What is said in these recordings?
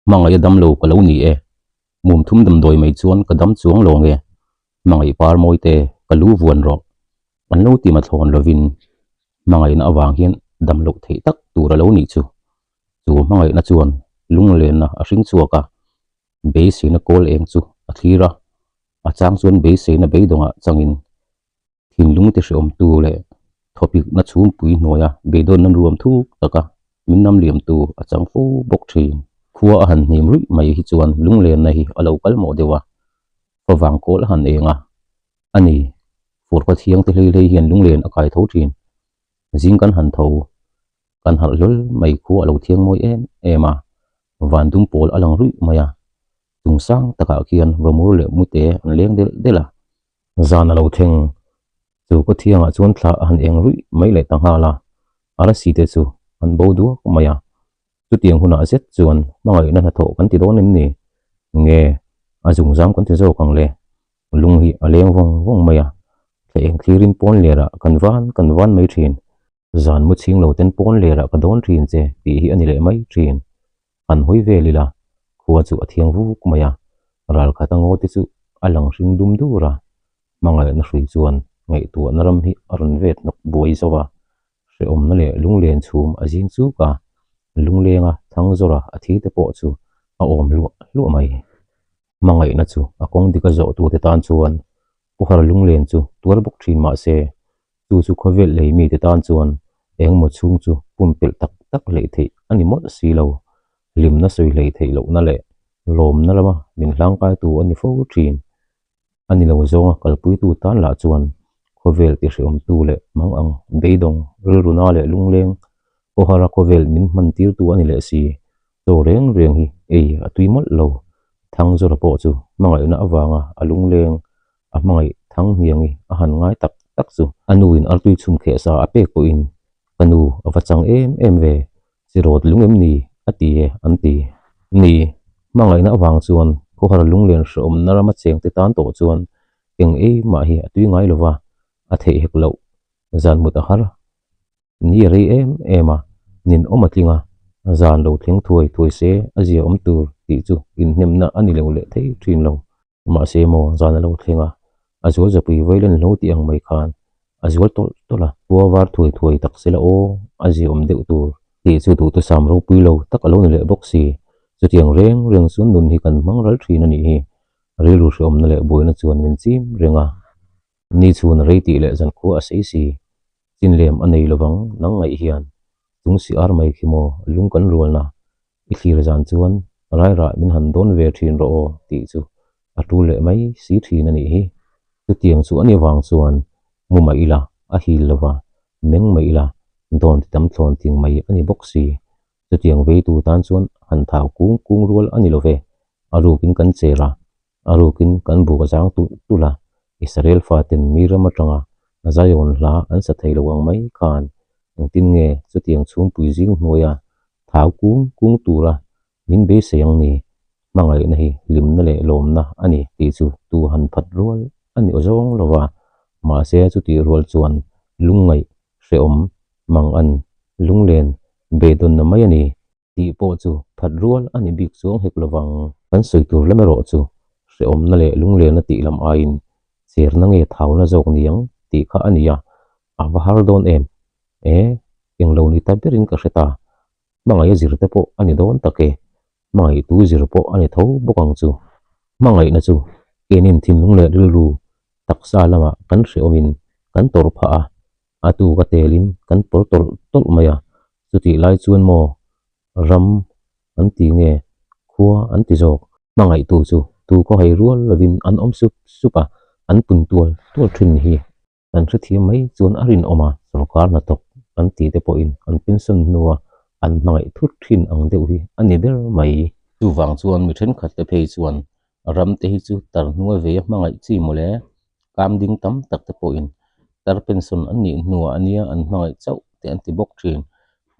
Hmangaih a dam lo ka lo ni e. Mum thum damdawi mai chuan ka dam chuang lo nge. Hmangaih par mawi te ka lu vuan rawh. An lo ti mathlawn lovin hmangaihna avang hian dam loh theih tak tur a lo nih chu. Chu hmangaihna chuan lunglenna a hring chhuak a, beiseina kawl eng chu a thlir a, a chang chuan beiseina beidawngah changin Thinlung ti hreawmtu leh thawpikna chhungpui hnuaia beidawnna nuam thuk taka min nam liamtu a chang fo bawk thin. Khua a han hnim ruih mai hi chuan lunglenna hi a lo kal mawh deuh a, favang kawl a han eng a, a ni, fur khaw thiang te hlei hlei hian lunglen a kai tho thin. Zing kan han tho, kan harh hlawl mai khua a lo thiang mawi em em a, van dum pawl a lang ruih mai a, chung sang takah khian vamur leh mute an leng delh delh a. Zan a lo thleng. Chu khaw thiangah chuan thla a han eng ruih mai leh ta nghal a, arasi te chu an bo duak mai a. Chutiang hunah zet chuan hmangaihna hnathawh kan ti dawn em ni? Nge, a zungzam kan ti zawk ang le? Lung hi a leng vawng vawng mai a, thla eng thlirin pawn lerah kan van kan van mai thin. Zan mu chhing lo ten pawn lerah ka dawn thin che tih hi a ni leh mai thin. Han hawi vel ila, khua chu a thiang vuk mai a, ral khat a ngaw te chu a lang hring dum dur a, hmangaihna hrui chuan ngaihtuahna ram hi a rawn vet nawk buai zo a, hrehawmna leh lunglen chhum a zing chuk a, lunglenga thang zawra a thi te pawh chu a awm hluah hluah mai. Hmangaihna chu a kawng dik a zawh tute tan chuan Puhar lunglen chu tuar bawk thin mah se, chu chu khawvel lei mite tan chuan engmaw chhung chu pumpelh tak tak hleih theih a ni mawlh si lo. Hlimna sawi hleih theih lohna leh lawmna lama min hlangkaitu a ni fo thin. A ni lo zawnga kalpuitu tan lah chuan khawvel tihrehawmtu leh mang ang beidawng rilruna leh lungleng Khawhara khawvel min hman tirtu a ni leh si. Chaw reng reng hi ei a tui mawlh lo. Thangzawra pawh chu hmangaihna avanga a lungleng a hmangaih thang hniangi a han ngai tak tak chu a nuin artui chhum kheh sa a pek pawhin ka nu a va chang em em ve, chi rawt lung em ni? a ti e an ti. Ni, hmangaihna avang chuan khawhar lunglen hrehawmna rama chengte tan tawh chuan eng ei mah hi a tui ngai lova, a theih hek loh zan mut a har. Ni a rei em em a, nin awm a tling a, zan lo thleng thuai thuai se a zia awm tur tih chu inhnemna a ni lo leh thei thin lo. Mahse maw zan a lo thleng a, a zual zapui vailen hlo tih ang mai khan a zual tawlh tawlh a, khua var thuai thuai tak sela aw a zia awm deuh tur tih chu duhthusam ropui lo tak a lo ni leh bawk si. Chutiang reng reng chu nun hi kan hmang ral thin a nih hi, rilru hrehawmna leh buaina chuan min chim reng a. Ni chhun rei tih leh zan khua a sei si. Chin lem a nei lovang nang ngaih hian chung si ar mai khi maw lung kan rualna i thlir zan chuan rairah min han dawn ve thin rawh aw tih chu a tul leh mai si thin a nih hi. Chutiang chu a ni vang chuan mu mai ila a hil lova meng mai ila dawn ti tam thlawn ting mai a ni bawk si. Chutiang veitu tan chuan han thau kung kung rual a ni love a rukin kan cher a A rukin kan buk a zang tulh tulh a, Israel faten mi ram atanga Zion hla an sa thei lo ang mai khan engtin nge chutiang chhungpui zing hnuaia thau kung kung tura min beisei ang ni? Hmangaihna hi hlimna leh lawmna a ni tih chu tu han phat rual a ni awzawng lo va, mahse chutih rual chuan lungngaih, hrehawm, mangan, lunglen, beidawnna mai a ni. Tih pawh chu that rual a ni bik chuang hek lovang. Kan sawi tur lam erawh chu hrehawmna leh lunglenna tih lam aiin cherna nge thauna zawk ni ang tih kha a ni a, a va har dawn em? E, englo ni ta berin ka hre ta. Hmangaih a zir te pawh a ni dawn tak e, hmangaihtu zir pawh a ni tho bawk ang chu. Hmangaihna chu kenin thinlung leh rilru taksa lamah kan hrehawmin kan tawrh phah a, A tu ka telin kan pawr tawlh tawlh mai a, chutih lai chuan maw ram an ti nge khua an ti zawk. Hmangaihtu chu tu khaw hai rual lovin an awm sup sup a, an pun tual tual thin hi. An hrethiam mai chuan a rinawm a, sorkar hnathawk an tih te pawhin an pension hnua an hmangaih thut thin ang deuh hi a ni ber mai. Chuvang chuan mi thenkhat te phei chuan ram te hi chu tar hnuai vei a hmangaih chi mawle, kam ding tam tak te pawhin tar pension an nih hnuah a nia an hmangaih chauh te an ti bawk thin.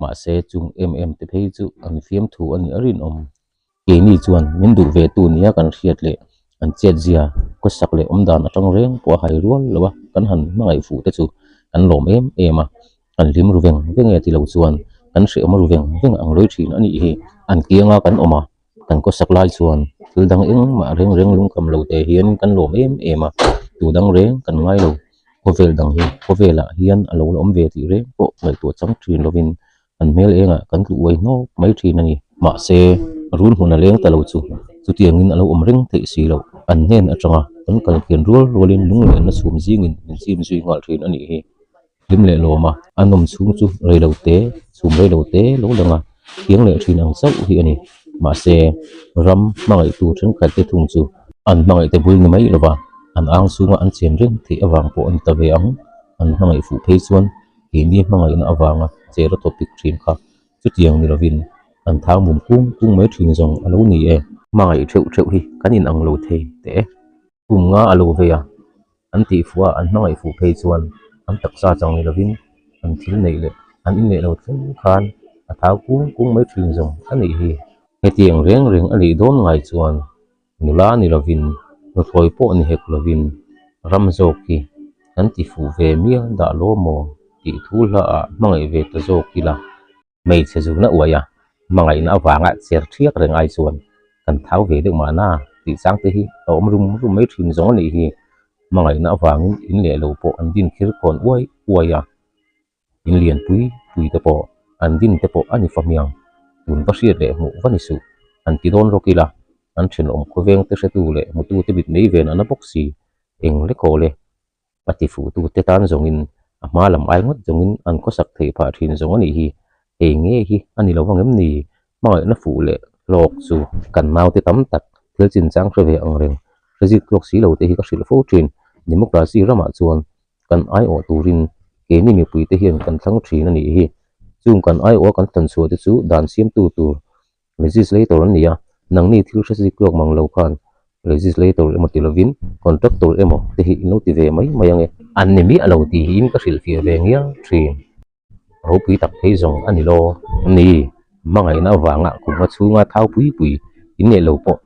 Mahse chung em em te phei chu an fiamthu a nih a rinawm. Keini chuan min duh ve tu nia kan hriat leh an chetzia khawsak leh awmdan atang reng pawh a hai rual lo a, kan han hmangaih fuh te chu kan lawm em em a, kan hlim ru veng veng e ti lo chuan kan hrehawm ru veng veng ang lawi thin a nih hi. An kianga kan awm a. Kan khawsak lai chuan thil dang engmah reng reng lungkam lo te hian kan lawm em em a, tu dang reng kan ngai lo. Khawvel dang hi khawvelah hian a lo la awm ve tih reng pawh ngaihtuah chang thin lovin an hmel engah kan tluh uai hnawk mai thin a ni. Mahse, run hmun a leng ta lo chu chutiangin a lo awm reng theih si loh. An hnen atanga kan kal kian rual rualin lunglenna chhum zingin min chim zui nghal thin a nih hi. Hlim leh lawm a, a nawm chhung chu rei lo te, chhum rei lo te lo lang a, thiang leh thin ang chauh hi a ni. Mahse, ram hmangaihtu thenkhat te thung chu an hmangaihte bul ni mai lova, an ang chhunga an chen reng theih avang pawh a ni ta ve ang. An hmangaih fuh phei chuan keini hmangaihna avanga chera topic thin kha chutiang ni lovin an thang mum kung kung mai thin zawng a lo ni e. Hmangaih theuh theuh hi kan inang lo thei teh e. Kum nga a lo vei a, an tih fuh a, an hmangaih fuh phei chuan an taksa chang ni lovin an thil neih leh an inneih lo thleng khan a thau kung kung mai thin zawng a nih hi. Hetiang reng reng a nih dawn ngai chuan nula ni lovin nuthlawi pawh ni hek lovin ram zawk hi kan ti fuh ve mial dah law maw tih thu hla ah hmangaih ve ta zawk ila. Hmeichhe zuna uai a, hmangaihna avanga cher thiak reng ai chuan kan thau ve deuh mahna tih chang te hi a awm rum rum mai thin zawng a nih hi. Hmangaihna avangin in leh lo pawh an din khir khawn uai uai a, in lian pui pui te pawh an din te pawh a ni fahmiang, tun va hriat leh hmuh va ni suh, an ti dawn rawk ila, an thenawm khawveng te hretu leh hmutu te mit mei ven a na bawk si, eng lekhaw le A ti fuhtute tan zawngin a hma lam ai ngawt zawngin an khawsak theih phah thin zawng a nih hi. Hei nge hi a ni lo vang em ni? Hmangaihna fuh leh hlawk chu kan naute tam tak thil chinchang hre ve ang reng hre zit tluak si lo te hi ka hrilh fo thin. Democracy ramah chuan kan aiawh turin keini mipuite hian kan thlang thin a nih hi. Chung kan aiawha kan thlan chhuah te chu dan siamtu tur Legislator an ni a, nangni thil hre zik lawk mang lo khan Legislator emaw ti lovin Contractor emaw te hi in lo ti ve mai mai ang e. An ni miah lo tih hi in ka hrilhfiah ve ngial thin. Ropui tak phei zawng a ni lo. Ni, hmangaihna avanga kumnga chhunga thau pui pui in neih lo pawh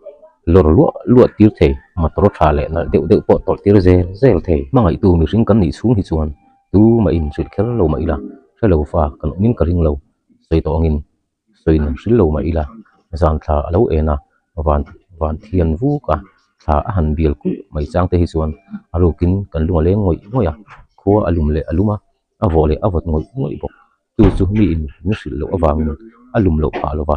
lawr luah luah tir thei, motor tha leh nalh deuh deuh pawh tawlh tir zel zel thei. Hmangaihtu mihring kan nih chhung hi chuan tumah in hrilh kher lo mah ila, hre lo fa kan awmin ka ring lo, sawi tawh angin sawi in hrilh lo mah ila zan thla a lo en a van van thian vuk a thla a han bial kulh mai chang te hi chuan a rukin kan lung a leng ngawih ngawih a khua a lum leh a lum a a vawh leh a vawt ngawih ngawih bawk chu chu mi in min hrilh loh avangin a lum loh phah lova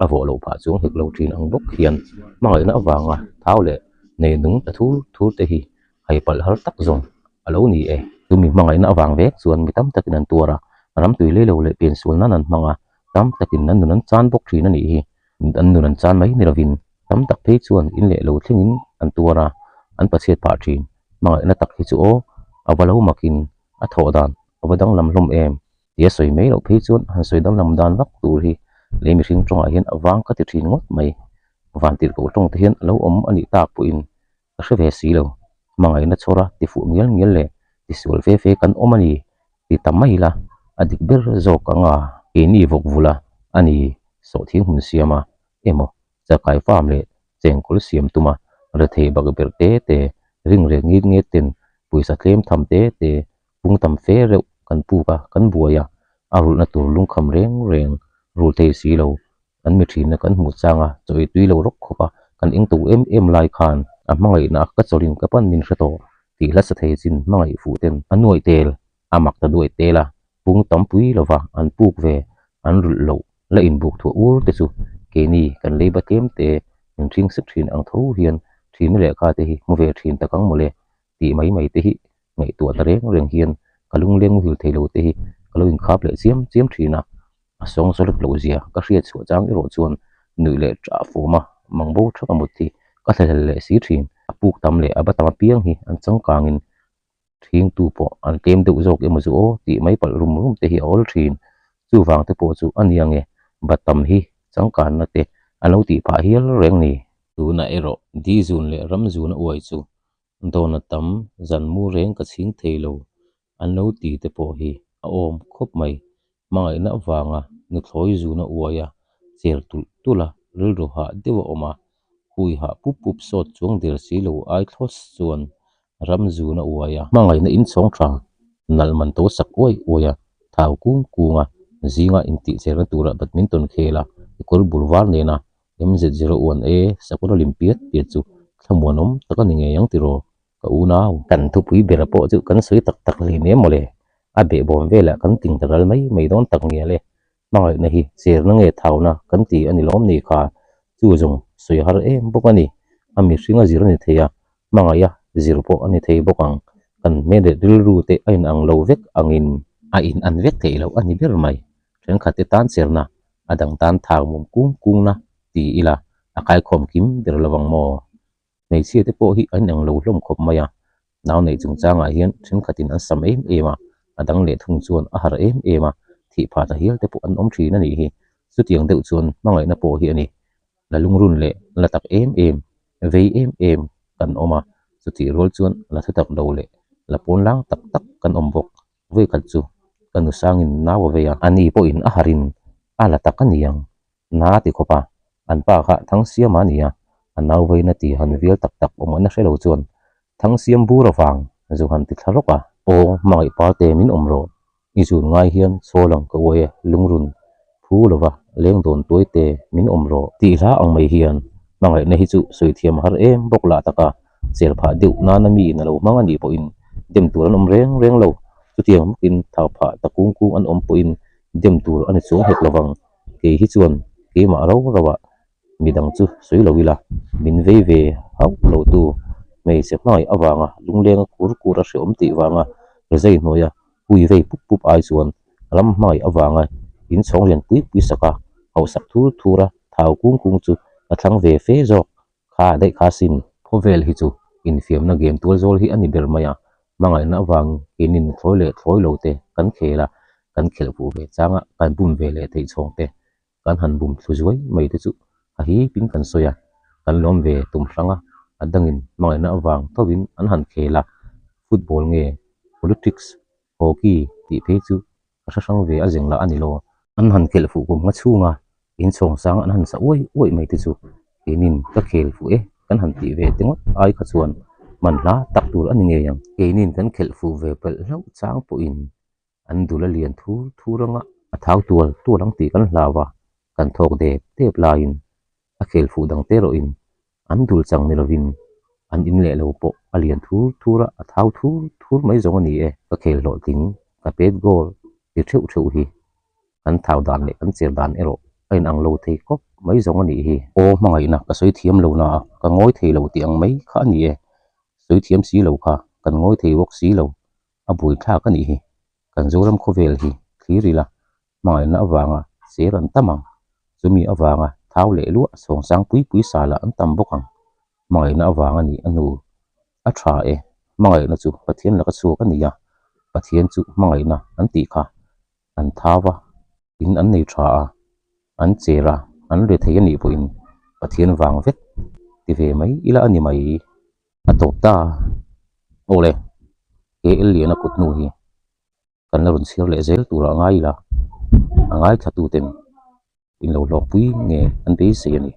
a vawh loh phah chuang hek lo thin ang bawk hian hmangaihna avanga thau leh nei nung ta thur thur te hi Hei palh har tak zawng a lo ni e. Chumi hmangaihna avang vek chuan mi tam takin an tuar a, ram tui lei lo leh piansual nan an hmang a, tam takin an nun an chan bawk thin a nih hi. An nun an chan mai ni lovin tam tak phei chuan in leh lo thlengin an tuar a, an pachhiat phah thin. Hmangaihna tak hi chu aw, a va lo makin a thawh dan a va danglam hlawm em tia sawi mai loh phei chuan han sawi danglam dan vak tur hi lei mihring tawngah hian a vang ka ti thin ngawt mai. Vantirhkoh tawng te hian a lo awm a nih tak pawhin Ka hre ve si lo, hmangaihna chhawr a ti fuh ngial ngial leh ti sual fe fe kan awm a ni ti ta mai ila, a dik ber zawk ang a, keini vawk vula a ni sawhthing hmun siam a emaw chakai farm leh chengkawl siam tum a rethei bak ber te te ring rek ngit nget ten pawisa tlem tham te te pung tam fe reuh kan puk a kan buai a, a rulhna tur lungkham reng reng rul thei si lo Kan mi thinna kan hmuh chang a, chaw ei tui lo rawk khawp a, kan eng to em em lai khan a hmangaihna ka chawlhin ka pan min hre tawh tih hla sa thei chin hmangaih fuh ten a nuaih tel, a mak ta duaih tel a, pung tam pui lova an puk ve an rulh loh la inbuk thuah ur te chu keini kan leiba tlem te min hring sek thin ang tho hian thinna lehkha te hi hmu ve thin tak ang mawle tih mai mai te hi ngaihtuah ta reng reng hian ka lungleng muhil thei lo te hi ka lo inkhap leh chiam chiam thin a. A sawng zawlek loh zia ka hriat chhuah chang erawh chuan nuih leh ṭah fawm a, mang bo ṭhak a mut hi ka thlahlel leh si ṭhin. A puk tam leh a ba tam apiang hi an changkangin ṭhingtu pawh an tlem deuh zawk emaw chu aw tih mai palh rum rum te hi a awl ṭhin. Chuvang te pawh chu a nia nge ba tam hi changkanna te an lo tih phah hial reng ni. Tunah erawh di zun leh ram zun a uai chu dawn a tam zan mu reng ka chhing thei lo an lo ti te pawh hi a awm khawp mai. Hmangaihna avanga nuthlawi zuna uai a, cher tulh tulh a, rilru hah deuh a awm a, hui hah pup pup sawt chuang der si lo ai thlawt chuan ram zuna uai a. Hmangaihna inchhawng tha nalh man to sak uai uai a, thau kung kung a, zinga intihcherna tura badminton khel a, kekawr bul var nena. MZ01A sakawr a lim piat piat chu thlamuanawm tak a ni ngei ang tiraw ka unau. Kan thupui bera pawh chu kan sawi tak tak hlei nem mawle, a behbawm velah kan ting ta ral mai mai dawn tak ngial e. Hmangaihna hi cherna nge thauna kan ti a ni lawm ni kha, chu zawng sawi har em bawk a ni. A mihringa zir a ni thei a, hmangaiha zir pawh a ni thei bawk ang. Kan hmel leh rilru te a inang lo vek angin a inan vek theih loh a ni ber mai. Thenkhat te tan cherna, a dang tan thau mum kung kungna ti ila a kaikhawm kim ber lo ang maw? Hmeichhia te pawh hi an inang lo hlawm khawp mai a, nau neih chungchangah hian thenkhatin an sam em em a, a dang leh thung chuan a harh em em a, thih phah ta hial te pawh an awm thin a nih hi. Chutiang deuh chuan hmangaihna pawh hi a ni. La lungrun leh la tak em em, vei em em kan awm a, chutih rual chuan la thutak lo leh la pawnlang tak tak kan awm bawk. Vawikhat chu ka nu sangin nau a vei a. Ani pawhin a harhin a la tak a ni ang. Na ti khawp a, an pa kha Thangsiama a ni a, a nau vawiin a ti han vial tak tak awm an a hre lo chuan Thangsiam bur avang zu han ti thla rawk a. Aw hmangaih parte min awm rawh, i zun ngai hian chawl ang ka uai e, lungrun phu lova leng dawn tuai te min awm rawh. Tih hla ang mai hian hmangaihna hi chu sawi thiam har em bawk lah taka cher phah deuh nana miin a lo hmang a nih pawhin dem tur an awm reng reng lo, chutiang bawkin thau phah ta kung kung an awm pawhin dem tur a ni chuang hek lovang. Kei hi chuan keimah rau rauah midang chu sawi lo ila, min vei ve hauh lo tu hmeichhe hmangaih avanga lunglenga kur kur a hrehawm tih vanga rizai hnuaia hui vei pup pup ai chuan ram hmangaih avanga inchhawng lian pui pui saka hauhsak thur thur a thau kung kung chu ka thlang ve fe zawk kha daih kha sin. Khawvel hi chu infiamna game tual zawl hi a ni ber mai a, hmangaihna avang keinin thlawi leh thlawi lo te kan khel a, kan khelh fuh ve changa kan bum ve leh theih chhawng te kan han bum thlu zuai mai te chu a hipin kan sawi a, kan lawm ve tum hrang a, a dangin hmangaihna avang thovin an han khel a, football nge politics, hockey tih phei chu ka hre hrang ve a zeng lah a ni lo. An han khelh fuh kum nga chhunga inchhawng sang an han sa uai uai mai te chu keinin ka khel fuh e kan han tih ve te ngawt ai kha chuan man hla tak tur a ni ngei ang. Keinin kan khelh fuh ve pelh hlauh chang pawhin an dul a lian thur thur anga a thau tual tual ang tih kan hlau a, kan thawk dep dep laiin a khel fuh dang te erawhin an dul chang ni lovin an in leh lo pawh a lian thur thur a, a thau thur thur mai zawng a ni e. Ka khel hlawhtling, ka pet goal ti theuh theuh hi kan thau dan leh kan cher dan erawh a inang lo thei khawp mai zawng a nih hi. Aw hmangaihna ka sawi thiam lo na a, ka ngawi thei lo tih ang mai kha a ni e. Sawi thiam si lo kha kan ngawi thei bawk si lo, a buaithlak a nih hi. Kan Zoram khawvel hi thlir ila hmangaihna avanga cher an tam ang, chumi avanga thau leh luah sawngsang pui pui sa lah an tam bawk ang. Hmangaihna avanga nih a hnu a tha e, hmangaihna chu Pathian laka chhuak a ni a, Pathian chu hmangaihna an tih kha an thau a, in an nei tha a, an cher a, an re thei a nih pawhin Pathian vang vek ti ve mai ila a ni mai. A tawp ta awle KL Liana kut hnu hi. Kan la rawn chhiar leh zel turah a ngai ila, a ngaithla tuten in lo hlawkpui nge an beisei a ni.